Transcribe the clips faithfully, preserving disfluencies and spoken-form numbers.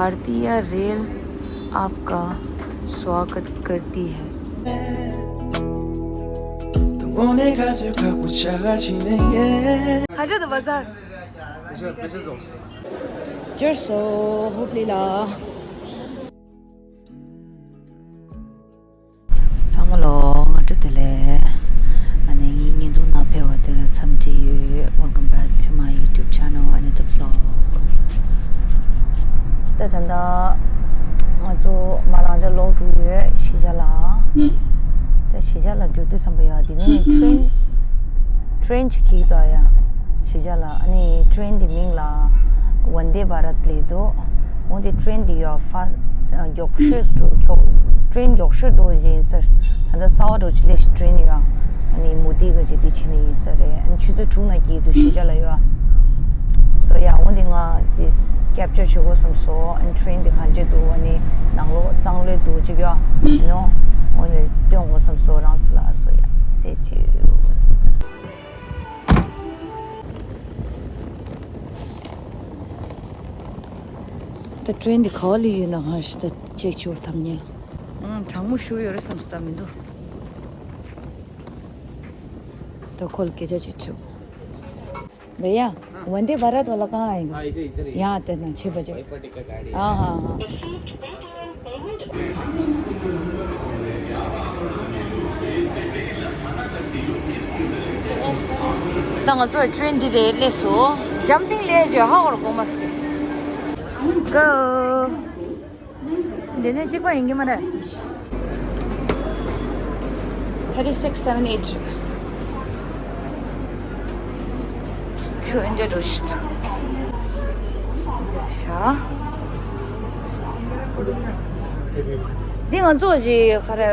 भारतीय रेल आपका स्वागत करती है। ཁ་བྲལ་དུ་བ་ཟར། ཇར་སོ་ཧོབ་ལི་ལ། ཚང་མ་ལོ་སྔ་དྲོ་བདེ་ལེགས། ཨ་ནི་ངའི་བརྙན་ཐུང་ནང་ཕེབས་པ་དེ་ལ་འཚམས་འདྲི་ཡོད། Welcome back to my YouTube channel, Anita Vlog. ད་ད་ལྟ་ང་ཚོ་མ་རང་ཅག་ལོག་འགྲོ་ཡོད་གཞིས་ཆགས་ལ། ད་གཞིས་ཆགས་ལ་འགྲོ་དུས་ཙམ་པ་ཡ་འདི་ནས་ཊེན་ཊེན་ཅིག་འཁྱེར་འདུག་ཡ། གཞིས་ཆགས་ལ། ཨ་ནི་ཊེན་འདི་མིང་ལ་ཝན་དེ་བྷ་རད་ལབ་འདུག་འོ་འདི་ཊེན་འདི་ཡ་ཧྥ་མགྱོགས་ཤོས་འགྲོ་མགྱོགས་ཊེན་མགྱོགས་ཤོས་འགྲོ་ཡིན་ཟེར། ད་ལྟ་གསར་པ་འགྲོ་ཅི་ལེ་ཤི་ཊེན་ཡ། ཨ་ནི་མུ་ཏིག་གི་ཅིག་འདི་ཕྱིན་ནི་ཡིན་ས་རེད། ཨ་ནི་ཆུ་ཚོད་དྲུག་ན་སྐྱེལ་འདུག་གཞིས་ཆགས་ལ་ཡ། སོ་ཡ་འོ་འདི་ང་འདི་ཀེབ་ཅར་བྱེད་དགོས་བསམ་སོང་། ཨ་ནི་ཊེན་འདི་ག་འདྲས་འདུག་ཨ་ནི་ནང་ལོགས་གཙང་ལོས་འདུག་ཅིག་ཡ། ཨ་ནི་འོ་འདི་སྟོན་དགོས་བསམ་སོང་རང་ཚོ་ལ། སོ་ཡ་stay tuned. ད་ཊེན་འདི་ག་བ་ལ་ཡོད་ན་ཧ་ཤི་ད་ཅེག་ཆོར་ཐམ་ཉེ་ལ། ཨང་གྲང་མོ་ཞུ་ཡོད་རེད་བསམ་སོང་། ད་མི་འདུག་ད་ཁོ་ལ་སྐད་ཆ་ཅིག་དྲིས། भैया, वंदे भारत वाला कहाँ आएगा? हाँ, इधर, इधर ही। यहाँ आते हैं ना, छः बजे। वहीं पर टिकट आ रही है। हाँ, हाँ, हाँ। ད་ང་ཚོ་ཊེན་འདི་རེད་སླེབས་སོང་། འཇམ་ཐིང་ལས་ཇོ་ཧ་འོར་གོ་མ་སི། Go. འདི་ནས་གཅིག་པ་ཡིན་གྱི་མ་རེད། Thirty six seven eight. ཆུ་འདི་འགྲོ་ཤི། འདི་ཤ། འདི་ང་ཚོ་ཞིག་ག་རེ།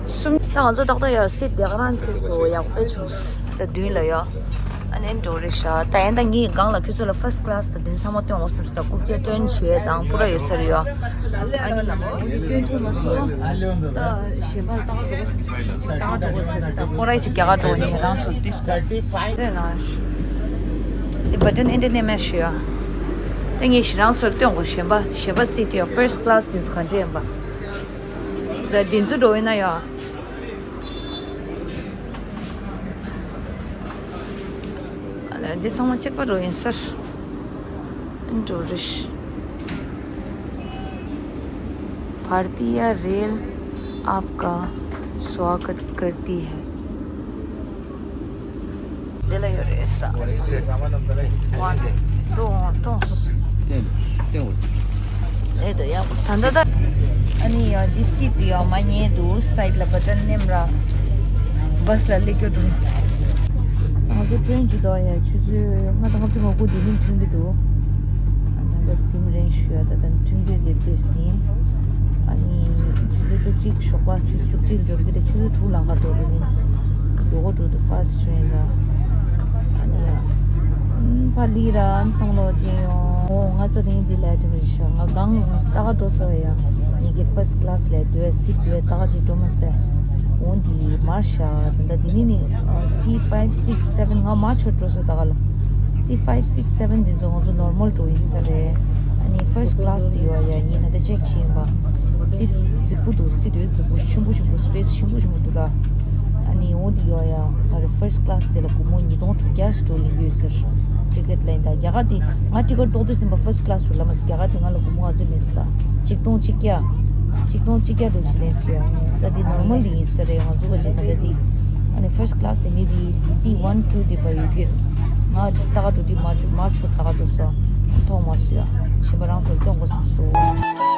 གསུམ། ད་ང་ཚོ་ཏག་ཏག་ཡ་སི་ཊི་དེ་ག་རང་ཐེ་སོ་ཡག་པོ་བྱུང་། ད་མདུན་ལ་ཡ། ཨ་ནི་འགྲོ་རེད་ཤག་ད་ཡན་ད་ངའི་སྒང་ལ་ཁྱོད་ཚོ་ལ་ཕར་སི་ཊི་ཀ་ལ་སི་ད་དེ་ཚང་མ་སྟོན་འོང་བསམ་སོང་། ད་རྐུབ་བཀྱག་སྟོན་བྱེད་དང་པུ་ར་ཡོད་ས་རེད་ཡ། ཨ་ནི་འོ་དེ་སྟོན་ཐུབ་མ་སོང་། ད་གཞན་པ་ལ་ཏག་ཏག་འགྲོ་དགོས་བསམ་སོང་། ཅིག་ཏག་ཏག་འགྲོ་དགོས་ཟེར། ད་ཀོ་ར་ཅིག་རྒྱ་གར་འགྲོ་ནི་རང་སོར་ཏིས་ཀ་རེད་ན། དེ་བ་ཊན་ཨེན་ཊར་ཊེན་མེན་ཊི་ཞུ་ཡ། ད་ངས་ཞི་རང་ཚོར་སྟོན་དགོས། གཞན་པ་གཞན་པ་སི་ཊི་ཡ་ཕར་སི་ཊི་ཀ་ལ་སི་དེ་ཚོ་ག་འདྲ་ཡིན་པ། ད་དེ་ཚོ་འགྲོ་ཡིན་ན་ཡ། ཨ་ལ་འདི་ཚང་མ་གཅིག་པ་འགྲོ་ཡིན་ཟེར། འགྲོ་རེད། भारतीय रेल आपका स्वागत करती है. འདི་ལ་ཡོད་རེད་ས། ཝན་དུ་ཀྲོང་། ཨེ་དོ་ཡ། ད་ད་ད། ཨ་ནི་ཡ་འདི་སི་ཊི་ཡ་མ་ཉལ་འདུག་སའིཌ་ལ་བ་ཊན་མནན་ར། བྷ་སི་ལ་སླེབས་རྒྱུ་འདུག་ང་ཚོ་ཊེན་ཅིག་འདུག་ཡ། ཆུ་ཚོད་ལྔ་དང་ལྔ་བཅུ་ང་དགུ་འདི་ནས་ཐོན་གྱི་འདུག་ཨ་ད་ད་སིམ་རན་ཞུ་ཡ། ད་ད་ཐོན་གྱི་རེད་དེ་སྟེ། ཨ་ནི་ཆུ་ཚོད་བཅུ་གཅིག་ཞོགས་པ་ཆུ་ཚོད་བཅུ་གཅིག་འབྱོར་གྱི་རེད། ཆུ་ཚོད་དྲུག་ལམ་ཁ་འགྲོ་གི་རེད། མགྱོགས་པོ་འགྲོ་འདུག་ཕ་སི་ཊི་ཊེན་ར། ཨ་ནི་ཡ། ཕ་ལི་ར་ཚང་ལོ་ཅན་ཡོང་། ཨོ་ང་ཚོ་དེང་འདི་ལས་དུ་མི་ཤ་ང་གང་ཏག་ཏག་འགྲོ་སོ་ཡ། ངེད་ཀྱི་ཕར་སི་ཊི་ཀ་ལ་སི་ལས་སྡོད་སི་ཊི་སྡོད་ཏག་ཅིག་འགྲོ་མ་སེ། འོ་འདི་མར་ཤ་ད་ད་འདི་ནི་ནི་སི་ཕའིབ་སིགས་སེ་བན་ང་མར་ཆོད་འགྲོ་སོ་ད་ག་ལ། སི་ཕའིབ་སིགས་སེ་བན་འདི་ཚོ་ང་ཚོ་ནོར་མལ་འགྲོ་ཡིན་ས་རེད། ཨ་ནི་ཕར་སི་ཊི་ཀ་ལ་སི་དེ་ཡོད་ཡ། ངས་ད་ལྟ་ཅེག་བྱས་ཡིན་པ། སི་ཊི་རྫིག་པོ་འདུག་སི་ཊི་རྫིག་པོ་ཆེན་པོ་ཆེན་པོ་སི་པེ་སི་ཆེན་པོ་ཆེན་པོ་འདུག་ར། ཨ་ནི་འོ་འདི་ཡོད་ཡ། ག་རེ་ཕར་སི་ཊི་ཀ་ལ་སི་དེ་ལ་སྒོར་མོ་ཉིས་སྟོང་དྲུག་བརྒྱ་སི་ཊོར་ལེན་གྱི་ཡོད་ཟེར། ཊི་ཀེ་ཊི་ལེན་ད་རྒྱ་གར་དེ་ང་ཊི་ཀེ་ཊི་ལྡོག་དུས་ཟིན་པ་ཕར་སི་ཊི་ཀ་ལ་སི་རུ་ལ་མ་སི་རྒྱ་གར་དེ་ང་ལ་སྒོར་མོ་ང་ཚོས་ལེན་སོང་ད། ཆིག་སྟོང་ཆིག་བརྒྱ། ཆིག་སྟོང་ཆིག་བརྒྱ་འགྲོ་ཅི་ལེན་སོང་ཡ། ད་དེ་ནོར་མལ་དེ་ཡིན་ས་རེད། ང་ཚོ་ག་ཅི་ད་ལྟ་དེ། ཨ་ནི་ཕར་སི་ཊི་ཀ་ལ་སི་དེ་མེ་བི་སི་ཝན་ཊུ་དེ་བར་ཡོད་ཀྱི། ང་ཏག་ཏག་འགྲོ་དུས་མ་བཅུག་མ་ཆོད་ཏག་ཏག་འགྲོ་སོང་། མཐོང་མ་སོང་ཡ། གཞན་པ་རང་ཚོར་སྟོན་དགོས་བསམ་སོང་།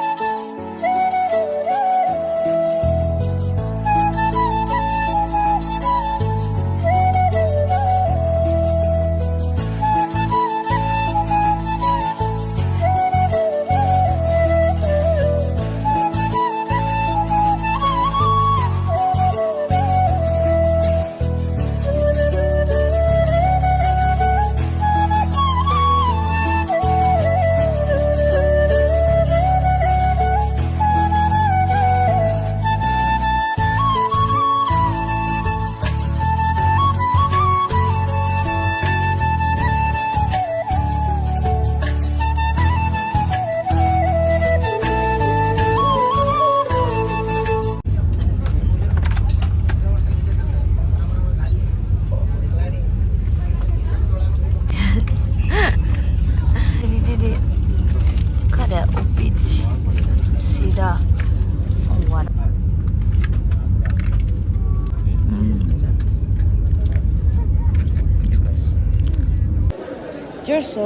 So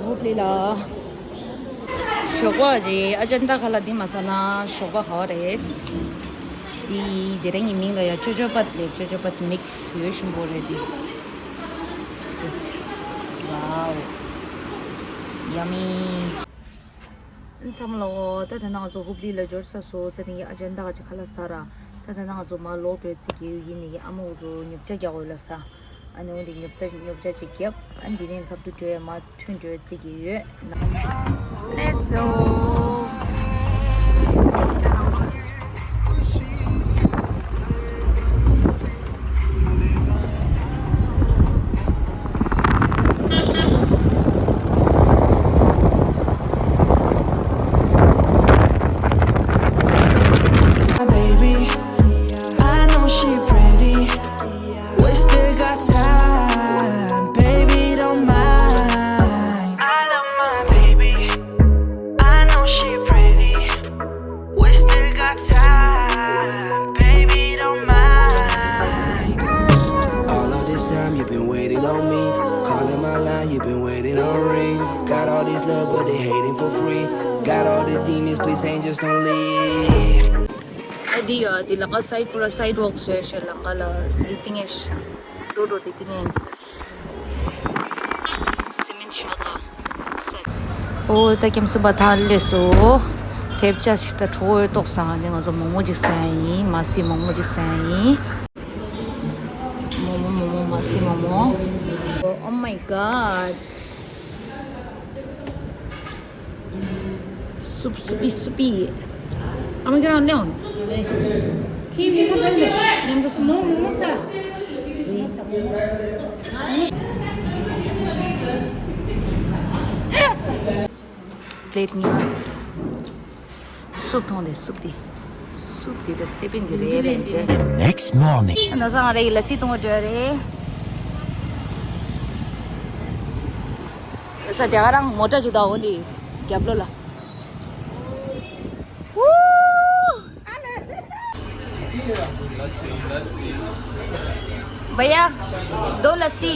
hopefully ལ། ཞོགས་པ་རེད། ཨ་ཅན་ད་ཁ་ལ་འདི་མ་ཟ་ན་ཞོགས་པ་ག་བ་རེད། འདི་དེ་རིང་གི་མིང་ལ་ཡ་ཅོ་ཅོ་པད་ལས། ཅོ་ཅོ་པད་མིག་སི་ཡོད་ཞིམ་པོ་རེད་འདི། Wow, yummy. མཚམས་ལ་འོ། ད་ད་ནང་ང་ཚོ་ཧུབ་ལི་ལ་འབྱོར་ས་སོ་ཙ་ནི་ཨ་ཅན་ད་ག་ཅིག་ཁ་ལ་ཟ་ར། ད་ད་ནང་ང་ཚོ་མ་ལོག་འགྲོ་ཙི་གི་ཡིན་ནི་ཨ་མ་འུ་ཚོ་ཉོབ་ཆ་རྒྱག་འོས་ལ་ཟ། ཨ་ནི་འོ་འདི་ཉོབ་ཆ་ཉོབ་ཆ་ཅིག་བརྒྱབ། ཨ་ནི་འདི་ནས་ཁབ་ཏུ་འགྲོ་ཡ་མ་ཐོན་འགྲོ་ཙི་གི་ཡོད། Let's go. My baby, I know she pretty. We still got time, baby, don't mind. I love my baby. I know she pretty. We still got time, baby, don't mind. All of this time you've been waiting on me. Calling my line, you've been waiting on ring. Got all this love, but they hating for free. Got all these demons, please angels don't leave. ཨ་འདི་ཡ་འདི་ལ་ཀ་སའིད་པུ་ར་སའིད་ཝོག་བཟོས་ཤག་ལ་ཀ་ལ་འདི་ཏིང་ངེ་ཤ་དོ་རོ་འདི་ཏིང་ངེ་ཤ་སི་མིན་ཤོག་ད་སེ། ཨོ་ད་ཀེམ་སུ་བ་ཐ་ལེ་སོ། ཐེབ་ཆ་ཞིག་ད་གྲོ་བོ་ཏོག་སང་ནི་ང་ཚོ་མོག་མོག་ཅིག་ཟ་ཡ་ཡིན། མ་སི་མོག་མོག་ཅིག་ཟ་ཡ་ཡིན། མོག་མོག་མོག་མོག་མ་སི་མོག་མོག Oh my god. Soup, soupy, soupy. I'm gonna down. Keep it simple. Nem das mo mo sa. Plate ni. Soup thong de, soup di. Soup di da seven di re. The next morning. Na sa re la si thong de re. Sa de arang mota ju da wo di. Diablo la. भैया, दो लस्सी।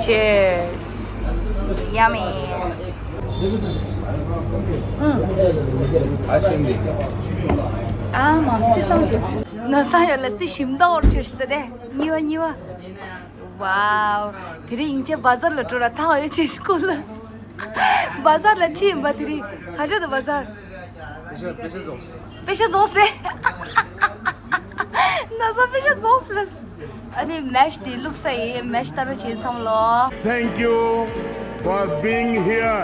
Cheers. Yummy. ཨ་མ་སི་སང་ཞིག་ན་ས་ཡ་ལ་སི་ཞིམ་ད་འོར་ཆོས་ཤི་ད་དེ་ཉི་བ་ཉི་བ། Wow. དེ་རིང་ཡིན་ཆེ་བ་ཟར་ལ་འགྲོ་ར་ཐང་ཡོད་ཆེ་སྐོལ་ལ། བ་ཟར་ལ་ཁྲིད་ཡིན་པ་དེ་རིང་ག་འདྲ་འདུག་བ་ཟར། པེ་ཤ་པེ་ཤ་རྫོགས། པེ་ཤ་རྫོགས་སེ། ན་ས་པེ་ཤ་རྫོགས་ལ། ཨ་ནི་མེཤ་དེ་བླུགས་ས་ཡི་མེཤ་ལྟ་རུ་བྱེད་ཚང་ལོ། Thank you for being here.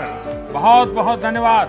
बहुत बहुत धन्यवाद।